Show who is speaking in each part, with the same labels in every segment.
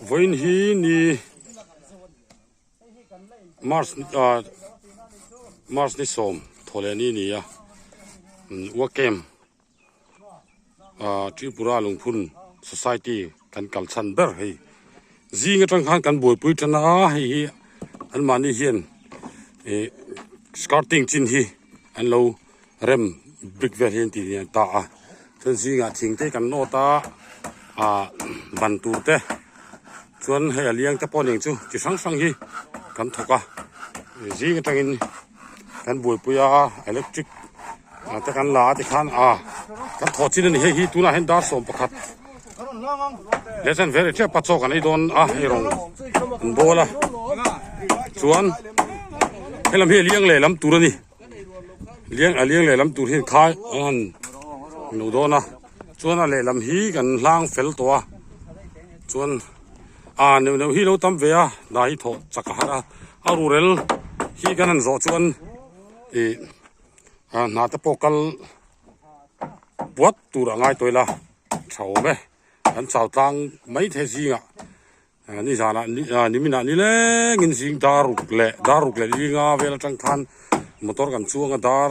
Speaker 1: Vawiin hi ni March ah March ni sawm thawhleh ni a ni a Uakem ah Tripura Lungphun Society kan kal chhan ber hei zing atang khan kan buaipui tan a hei hi anmahni hian ih skirting chin hi an lo rem brick vel hi an tih ni ta a chuan zingah thing te kan nawt a ah ban tur te chuan hei a liang te pawh nen chu chi hrang hrang hi kan thawk a zing atangin kan buaipui a electric te kan la a tikhan a kan thawh chin a ni hei hi tunah hian dar sawm pakhat leh chuan vel tep a chaw kan ei dawn a hei rawng an bawl a chuan helam hi a liang leh lam tur a ni. Liang a liang lehlam tur hian khai an han lo dawn a chuan a lehlam hi kan hlang fel tawh a chuan a neuh neuh hi lo tam ve a hna hi thawh chak a har a a ruhrel hi kan han zawh chuan ih hna te pawh kal puat tur a ngai tawh ila tha awm e kan chau tlang mai thei zingah. Ni zanah niminah ni lengin zing dar ruk leh dar ruk leh linga vel atang khan motor kan chuang a dar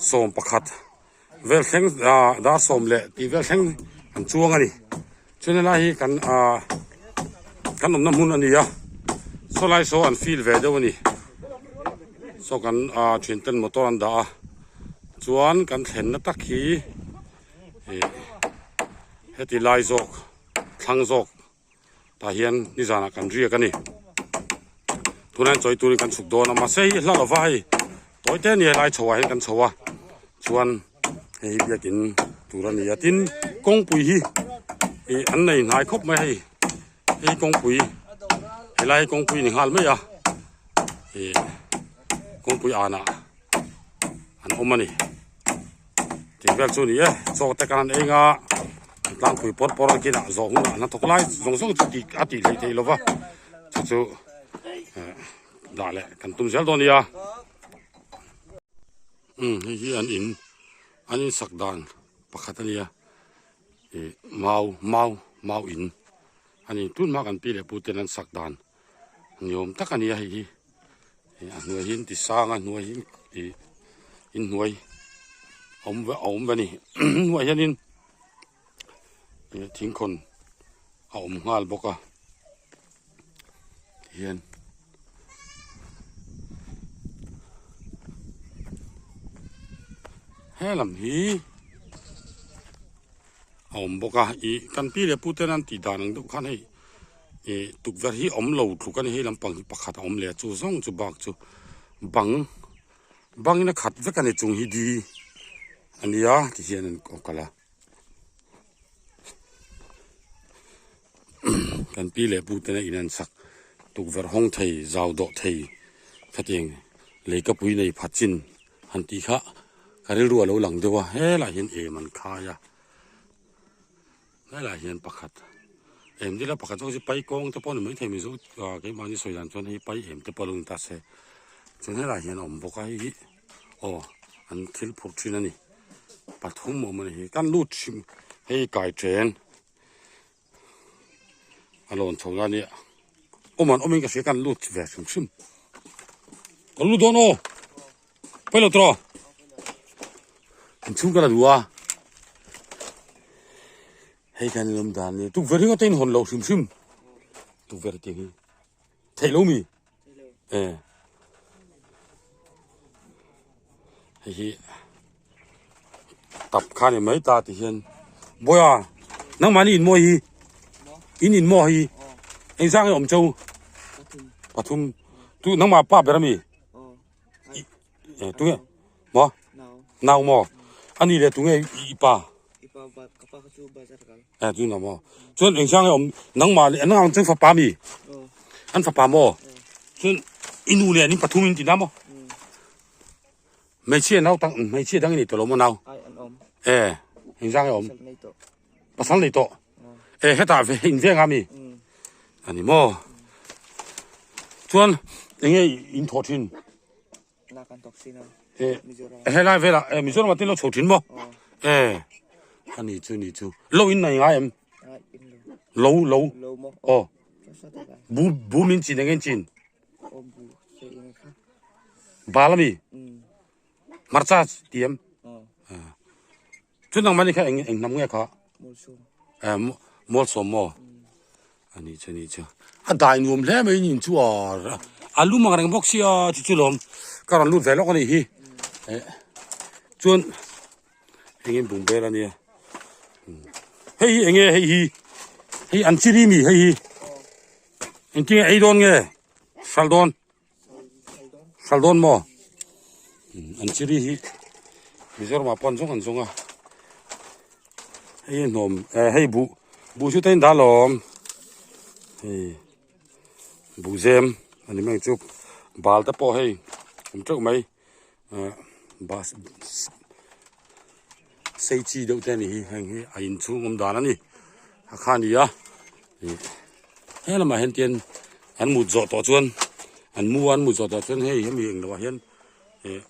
Speaker 1: sawm pakhat vel thleng ah dar sawm leh tih vel thleng kan chuang a ni chuan helai hi kan ah kan awmna hmun a ni a saw lai saw an feel ve deuh a ni saw kan ah thian ten motor an dah a chuan kan thlenna tak hi ih heti lai zawk thlang zawk. Tah hian nizanah kan riak a ni. Tunah hian chawi turin kan chhuk dawn a, mahse hei hla lova hei tawi te a ni a helai chhoah hian kan chho a, chuan hei hi biakin tur a ni a, tin kawngpui hi ih an nei hnai khawp mai hei, hei kawngpui helai hi kawngpui a ni nghal mai a, ih kawngpui anah an awm a ni. Tih vel chu ni e, chaw te kan han eng a, an tlangpui pawr pawr a kinah zawh hunah hnathawk lai zawng zawng chu tih a tih hleih theih lova chu chu eh dah leh kan tum zel dawn a nia. Umm hei hi an in an in sak dan pakhat a nia ih mau mau mau in a ni tun hma kan pi leh pu ten an sak dan ni awm tak a nia hei hi. A hnuai hi an ti sang a hnuai hi ih inhnuai a awm a awm ve a ni hnuaiah hianin ih thingkhawn a awm nghal bawk a tihian. He lam hi a awm bawk a ih kan pi leh pu ten an tih dan ang deuh khan hei. Ih tukverh hi awm lo tluk a ni hei lampang hi pakhat a awm leh a chu zawng chu bak chu bang bangin a khat vek a ni chung hi di a nia ti hian an kal a kan pi leh pu tena in an sak tukverh hawng thei zau dawh thei khatiang leikapui nei pha chin han tih kha ka rilru a lo lang deuh a helaiah hian em an khai a. Helaiah hian pakhat em dila pakhat zawk chu pai kawng te pawh a ni maithei mizo ah keimahni sawi dan chuan hei pai em te pawh a lo ni ta se chuan helaiah hian a awm bawk a hei hi aw an thil phurh thin a ni pathum a awm a ni hi kan lut hrim hei kai then a lawn chho la nia awm an awmin ka hria kan lut ve hrim hrim ka lut dawn aw pawi lo tawh inchhung ka la duh a hei kan in awm dan ni tukverh hi ngawt a inhawn loh hrim hrim tukverh tih hi theih lo mi e hei hi tap kha ni mai ta ti hian bawiha nangmahni in mawi hi in in maw hi engzah nge awm cheu pathum tu nangmah pa ber ami. Tunge maw nau maw ani leh tunge i pa eh chu na maw chuan eng sang nge awm nangmah leh nang ang chuan fapa mi an fapa maw chuan i nu leh an in pathum in ti na maw hmeichhia nau tang hmeichhia dang i nei tawh lo maw nau eh eng sang nge awm pasal nei tawh eh hetah ve in veng a mi ani maw chuan enge in thawh thin eh helai velah eh Mizoram ah te lo chho thin maw eh ani chu ni chu lo in nei ngai em lo lo aw. Bu bu min chin eng chin? Bal ami? Hmarcha tiam? Chu nang mani kha eng eng hnam nge kha? Mualsawm maw? Ani chu ani chu. A dai nuam hle mai nin chu a a lum ang reng bawk sia chu chu lawm ka rawn lut ve lawk anih hi. Chuan engin bung vel ania. Hei hi enge hei hi hei an chiri mi hei hi engtinge ei dawn nge hral dawn hral dawn maw an chiri hi Mizoram ah pawh an zawng an zawng a hei hi hnawm eh hei buh buh chu ta in dah lawm hei buhzem a ni mai ang chu bal te pawh hei awm teuh mai. Ah bus sei chi deuh te a ni hi heng hi a inchhung awm dan a ni a kha a ni a ih he lamah hian tian an mut zawh tawh chuan an mu a an mut zawh tawh chuan hei hemi eng lohah hian ih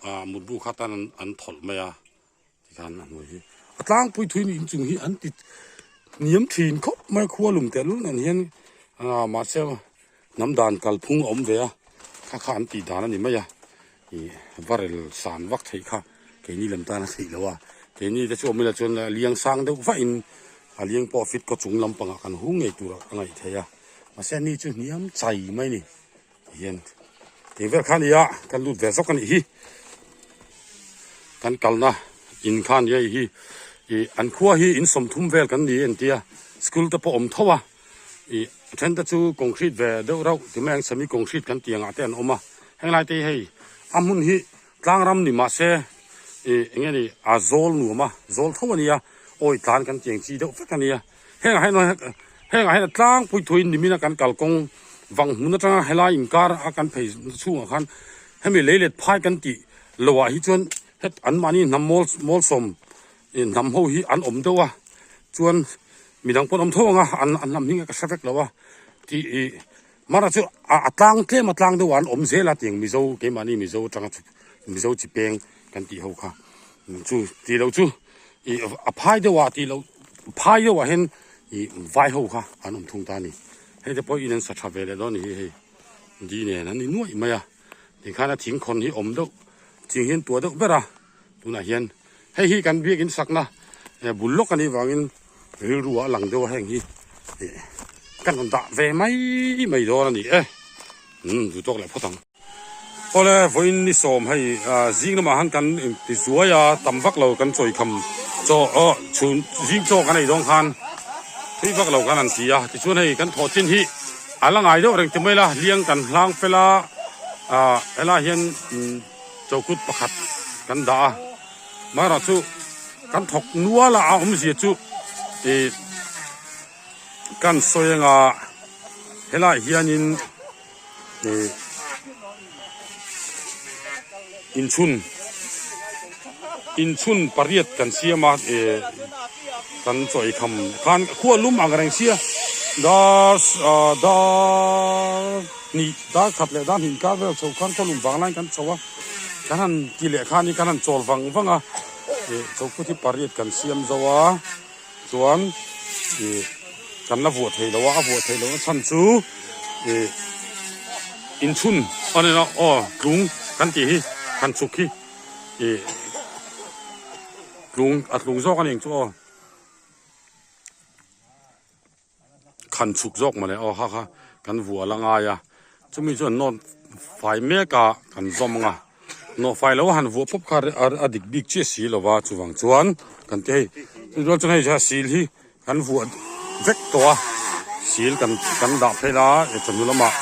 Speaker 1: ah mutbu kha tan an thawlh mai a. Tikhan a hnuai hi a tlangpui thuin inchung hi an ti hniam thin khawp mai khua lum teh lul nen hian ah mahse hnam dan kalphung a awm ve a kha kha an tih dan a ni mai a ih varel san vak theih kha keini lam tan a theih loh a keini te chu awm ila chuan a liang sang deuh vahin a liang pawh fit khaw chung lampangah kan hung ngei tur a ngaih theih a mahse ani chu hniam chai mai a ni. Hian tih vel kha a ni a kan lut ve zawk a nih hi kan kalna in kha a ni a hei hi ih an khua hi in sawmthum vel kan ni a entia school te pawh awm tho a ih a then te chu concrete ve deuh rauh ti mai ang semi concrete kan tih angah te an awm a henglai te hi hei a hmun hi tlang ram ni mah se ih eng nge ni a zawl nuam a zawl tho a nia awi tlan kan tih ang chi deuh vek a nia. Hengah hian hengah hian a tlangpui thuin nimina kan kalkawng vang hmun atanga helai inkar a kan phei chhungah khan hemi lei let phai kan tih lohah hi chuan het anmahni hnam mawl mawlsawm ih hnam ho hi an awm deuh a chuan midang pawh an awm tho ang a an an hnam hming ka hre vek lo a tih ih mara chu a tlang tlem a tlang deuh ah an awm zel a tiang mizo keimahni mizo atanga mizo chi peng kan tih ho kha chu tih loh chu ih a phai deuh ah tih loh phai deuh ah hian ih vai ho kha an awm thung ta a ni hei te pawh in an sa tha ve leh dawn a ni hi hei di nen an ni nuaih mai a tikhan a thing khawn hi awm deuh thing hi an tuah deuh ber a tunah hian hei hi kan biakin sakna bul lawk a nih vangin rilru ah a lang deuh a heng hi ih kan rawn dah ve mai mai dawn a ni e umm duh tawk leh phawt ang. Awle vawiin ni sawm hei zing lamah han kan inti zuai a tam vak lo kan chawi kham chaw aw chhun zing chaw kan ei dawn khan thui vak lo khan an ti a tichuan hei kan thawh chin hi a la ngai deuh reng ti mai la hliang kan hlang fel a ah helaiah hian chokut pakhat kan dah a amaherawh chu kan thawk nual a a awmzia chu ih kan sawi anga helaiah hianin. Ih inchhun inchhun pariat kan siam a ih kan chaw ei kham khan khua lum ang reng sia dar ah dar hnih dar khat leh dar hnih inkar vel chho khan khaw lum vang laiin kan chho a kan han ti leh khan kan han chawl vang vang a ih chokut hi pariat kan siam zo a chuan ih kan la vuah thei lo a a vuah theih loh na chhan chu ih inchhun a ni a aw tlung kan tih hi han chhuk hi ih tlung a tlung zawk a ni ang chu aw khan chhuk zawk mawle aw kha kha kan vuah la ngai a chumi chuan nawt fai mek a kan zawm ang a. Nawh fai lo a han vuah pawp kha a dik bik chiah si lo va chuvang chuan kan ti hei chu rual chuan hei sil hi kan vuah vek tawh a sil kan kan dah phei la e chawhnu lamah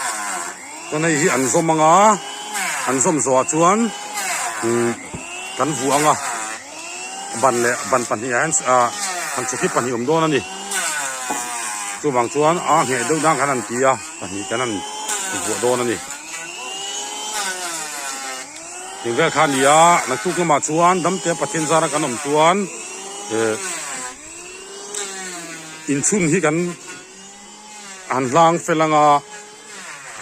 Speaker 1: chuan hei hi an zawm ang a an zawm zawhah chuan umm kan vuah ang a ban leh ban pahnih ah hian ah han chhuk hi pahnih awm dawn a ni chuvang chuan a ngheh deuh dan khan an ti a pahnih kan han vuah dawn a ni. Eng vel kha a ni a naktuk lamah chuan damte Pathian zara kan awm chuan eh inchhun hi kan han hlang fel anga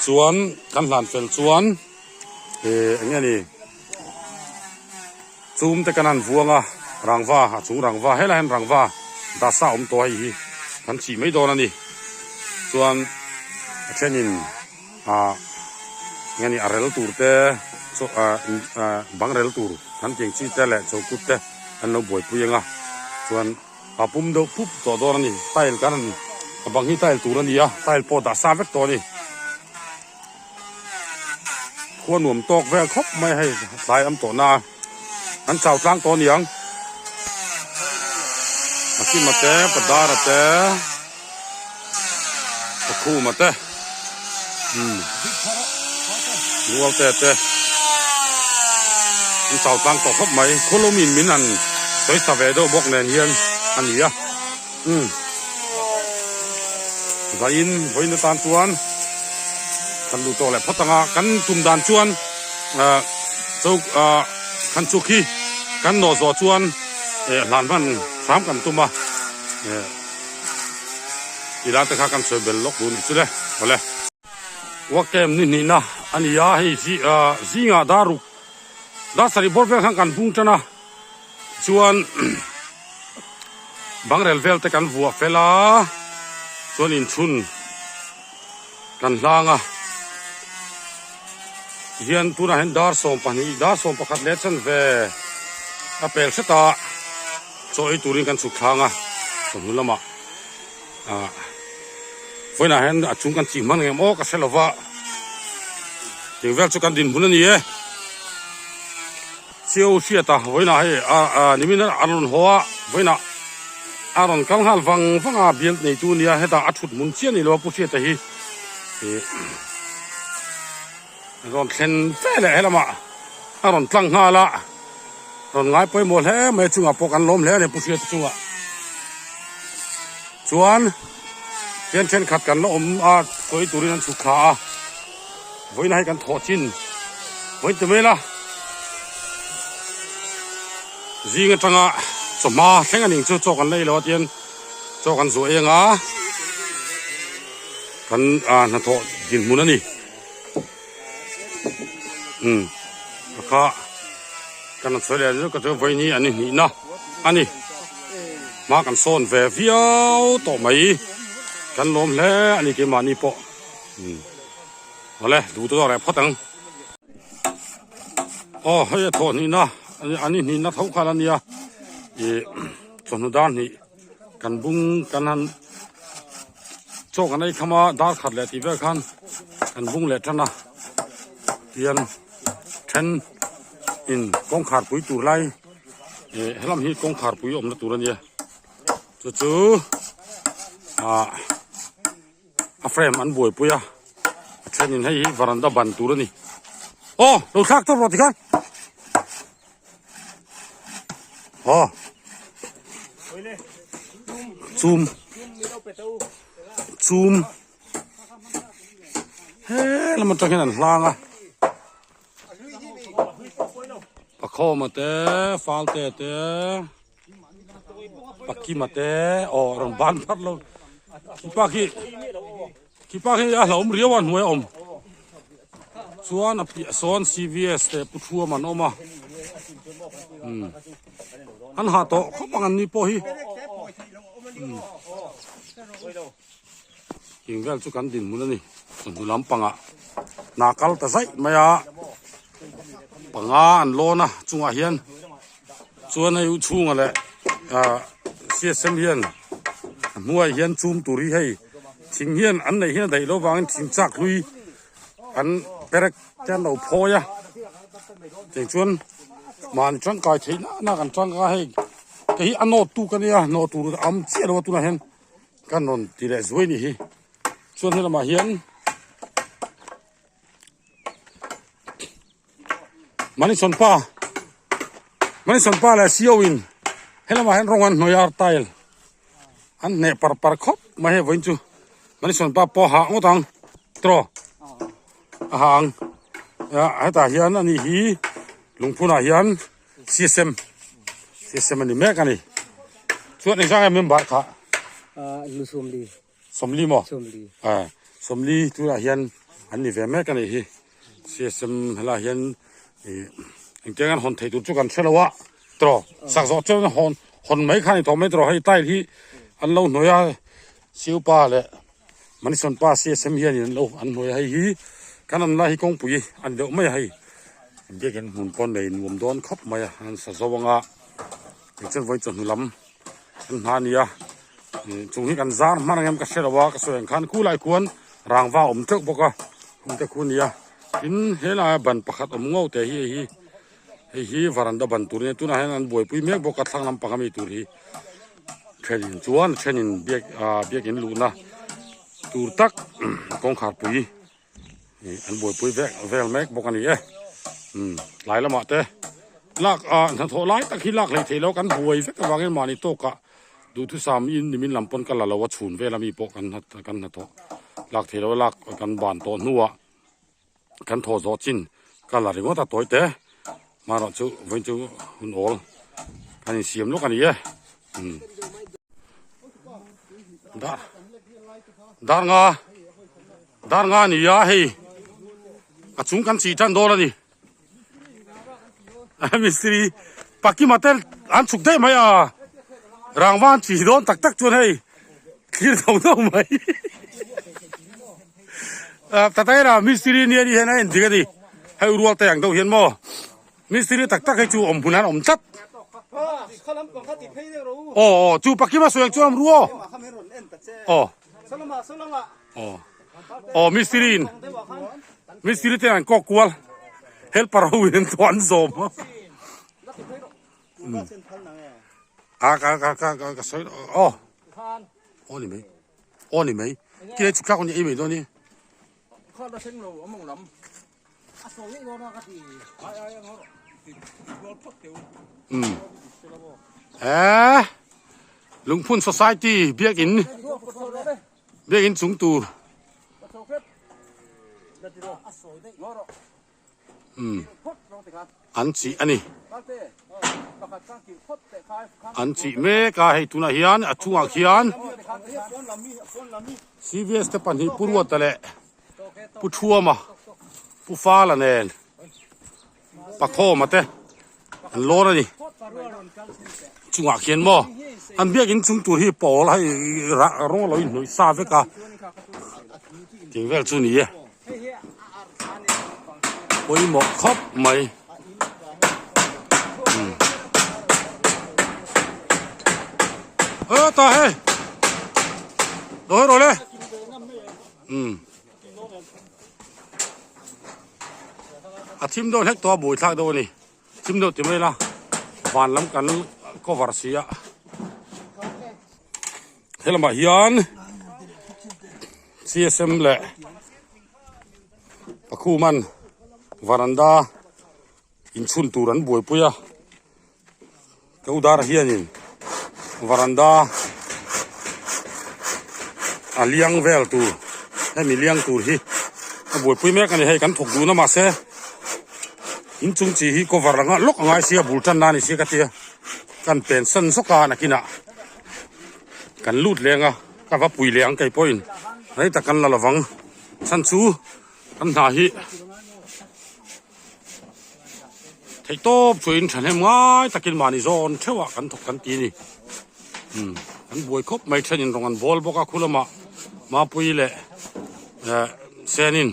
Speaker 1: chuan kan hlan fel chuan eh eng nge ni chum te kan han vuang a rangva a chung rangva helai hian rangva dasa awm tawh a hei hi kan chih mai dawn a ni chuan. A thenin ah nge ni a rel tur te chaw ah ah bang rel tur kan tih ang chi te leh chawkut te an lo buaipui ang a chuan a pum deuh pup tawh dawn a ni tile kan a bang hi tile tur a ni a tile pawh dah sa vek tawh a ni khua nuam tawk vel khawp mai hei tlai am tawh na a an chau tlang tawh a ni ang a kima te padara te pakhuma te umm rual te te an chau tlang tawh khawp mai khawlawm in min han sawi sa ve deuh bawk nen hian a ni a umm vawiin vawiin atan chuan kan luh tawh leh phawt ang a kan tum dan chuan ah cho ah khan chuk hi kan nawh zawh chuan eh hlan hman hram kan tum a eh ti lai te kha kan sawi bel lawk duh a nih chu le awle. Work camp ni hnihna a ni a hei zi ah zingah dar ruk dar sarih bawr vel khan kan bung tan a chuan bangrel vel te kan vuah fel a chuan inchhun kan hlang a tihian tunah hian dar 12 dar 11 leh chanve a pel hret a chaw ei turin kan chhuk thlang a chawhnu lamah ah vawiinah hian a chung kan chih hman ngem aw ka hre lo va tih vel chu kan dinhmun a ni e. Chiu hriat a vawiinah hei ah nimin a rawn haw a vawiinah a rawn kal nghal vang vang a bial neitu a nia hetah a thut hmun chiah a ni lo a pu hriata hi ih rawn thlen fe leh helamah a rawn tlang nghal a rawn ngai pawimawh hle mai a chungah pawh kan lawm hle a ni pu hriata chungah chuan thian thenkhat kan la awm a sawi turin an chhuk thla a. Vawiin hei kan thawh chin vawiin ti mai la zing atanga chawhma thleng a ning chu chaw kan lei lo a tian chaw kan zuah eng a kan ah hnathawh dinhmun a ni umm a kha kan han sawi leh zeuh ka chu vawiin hi an inhnihna a ni hma kan sawn ve viau tawh mai kan lawm hle a ni keimahni pawh. Umm awle duh te zawk reh phawt ang aw hei a thawh hnihna an inhnihna tho khan a nia ih chawhnu dar hnih kan bung kan han chaw kan ei kham a dar khat leh tih vel khan kan bung leh tan a tian then in kawngkhar pui tur lai ih helam hi kawngkhar pui awmna tur a nia chu chu ah. A frame an buaipui a a thenin hei hi varanda ban tur a ni aw lo thlak tawp rawh tikhan aw chum chum he lam atang hian an hlang a pakhawma te falte te. Pakima te aw rawn ban phat lo khipa khi khipa khi a hlauhawm riau a hnuai a awm chuan a piah sawn C_V_S te pu thuam an awm a umm an hah tawh khawp ang an ni pawh hi umm eng vel chu kan dinhmun a ni chawhnu lampangah hna kal ta zaih mai a panga an lawn a chungah hian. Chuan hei u chhunga leh ah C_S_M hian a hnuaiah hian chum tur hi hei thing hian an neih hian a daih loh vangin thing chak hlui an perek te an lo phawi a tiang chuan mahni tangkai theih na na kan tangkai hei kei hi a nawt tu ka nia nawh tur a awm chiah lo a tunah hian kan rawn ti leh zuai a nih hi chuan helamah hian. Manisawnpa Manisawnpa leh sio in helamah hian rawng an hnawih a tile an hneh par par khawp mai hei vawiin chu Manisawnpa pawh a hah ngawt ang tiraw a hah ang hetah hian ani hi lungphunah hian C_S_M C_S_M a ni mek a ni chuan engzah nge member kha Sawmli maw?
Speaker 2: Sawmli.
Speaker 1: Ah, sawmli tunah hian an ni ve mek a nih hi. CSM helaiah hian ih engtiang an hawn thei tur chu kan hre lo a, tiraw? Sak zawh chuan hawn hawn mai kha a ni tawh mai tiraw? Hei tile hi an lo hnuai a, Siupa leh. Manison pa CSM hianin an lo an hnuai a hei hi kan awm lai hi kawngpui a ni deuh mai a hei biakin hmun pawn nei nuam dawn khawp mai a an sa zo anga tichuan vawi chawhnu lam an hna a ni a chung hi kan zar hman ang em ka hre lo a ka sawi ang khan khulai khuan rangva a awm teuh bawk a hung te khu a ni a tin helaiah ban pakhat awm ngau te hi hei hi hei hi varanda ban tur a nia tunah hian an buaipui mek bawk a thlang lampang ami tur hi. Thenin chuan thenin biak ah biakin luhna tur tak kawngkhar pui ih an buaipui vek vel mek bawk a ni e umm tlai lamah te lak ah hnathawh lai tak hi lak hleih theih loh kan buai vek avangin mahni tawkah duhthusam in nimin lam pawn ka la lo a chhun vel ami pawh kan kan hnathawh lak theih loh a lak kan ban tawh hnuah. Kan thaw zawh chin ka la ringawt a tawi te marawh chu vawiin chu hun awl kan insiam lawk a ni e umm dar dar nga dar nga a ni a hei a chung kan chih tan dawn a ni mistiri pakima te an chhuk daih mai a rangva an chih dawn tak tak chuan hei thlir tho tho mai. Tataira mistiri nia ni hian a endik a ni hei rual te ang deuh hian maw mistiri tak tak hei chu awm hmun an awm tlat aw aw chu pakima sawi ang chuan awm ru aw aw aw aw mistiri in mistiri te an kawk kual helper ho in an zawm a ka ka ka ka sawi aw aw ni mai Aw ni mai. Kile chhuk thlak ni ei mai dawn ni.
Speaker 2: Kha la thleng lo amawng lam. A sawi ngei dawn a ka ti. Ai ai ang rawh. Ti rual phawt teu.
Speaker 1: Um. Eh. Lungphun Society biakin biakin chung tur. Umm an chih a ni an chih mek a hei tunah hian a chungah khian C_V_S te pahnih Pu Ruata leh Pu Thuama Pu Fala nen Pakhawma te an lawr a ni chungah khian maw an biakin chung tur hi pawl hei rawng a lo inhnawih sa vek a tih vel chu a ni e pawimawh khawp mai ơ ta hei rồi rồi đây ừ a thim dawn hlek tawh a buai thlak deuh a ni thim deuh ti mai ila van lam kan cover si a helamah hian C_S_M leh Pakhuman varanda inchhun tur an buaipui a Dodar hianin varanda a liang vel tur hemi liang tur hi a buaipui mek a ni hei kan thawk duhna mahse inchung chi hi cover anga lawk a ngai sia bul tan na a ni sia ka tia kan pen san zawk a nakinah kan lut leng a ka va pui leh ang kei pawhin rei tak kan la lovang chhan chu kan hna hi. Theih tawp chuain thahnem ngai takin mahni zawn theuhah kan thawk kan ti a ni. Umm kan buai khawp mai thenin rawng an bawl bawk a khu lamah Mapui leh eh Senin.